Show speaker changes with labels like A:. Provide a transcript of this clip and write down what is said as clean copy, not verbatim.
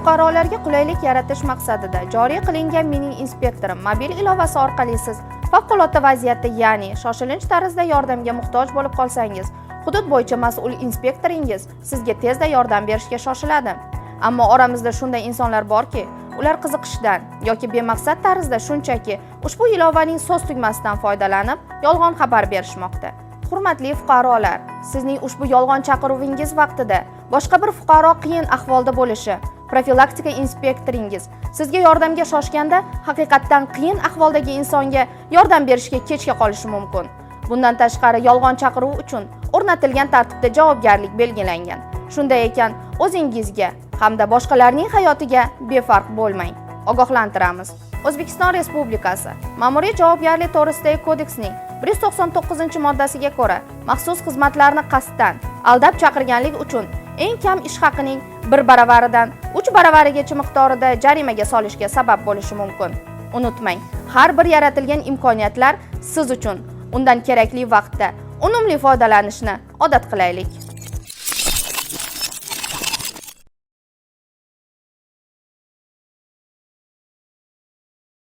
A: Fuqarolarga qulaylik yaratish maqsadida joriy qilingan "Mening inspektorim" mobil ilovasi orqali siz favqulodda vaziyatda, ya'ni shoshilinch tarzda yordamga muhtoj bo'lib qolsangiz, hudud bo'yicha mas'ul inspektoringiz sizga tezda yordam berishga shoshiladi. Ammo oramizda shunday insonlar borki, ular qiziqishdan yoki bemaqsad tarzda shunchaki ushbu ilovaning so'z tugmasidan foydalanib, yolg'on xabar berishmoqda. Hurmatli fuqarolar, sizning ushbu yolg'on chaqiruvingiz vaqtida boshqa bir fuqaro qiyin ahvolda bo'lishi, profilaktika inspektoringiz sizga yordamga shoshganda haqiqatdan qiyin ahvoldagi insonga yordam berishga kechga qolishi mumkin. Bundan tashqari, yolg'on chaqiruv uchun o'rnatilgan tartibda javobgarlik belgilangan. Shunday ekan, o'zingizga hamda boshqalarning hayotiga befarq bo'lmang. Ogohlantiramiz. O'zbekiston Respublikasi Ma'muriy javobgarlik to'g'risidagi kodeksning 199-moddasiga ko'ra, maxsus xizmatlarni qasddan aldab chaqirganlik uchun eng kam ish haqining 1 baravaridan 3 baravarigacha miqdorida jarimaga solishga sabab bo'lishi mumkin. Unutmang, har bir yaratilgan imkoniyatlar siz uchun. Undan kerakli vaqtda unumli foydalanishni odat qilaylik.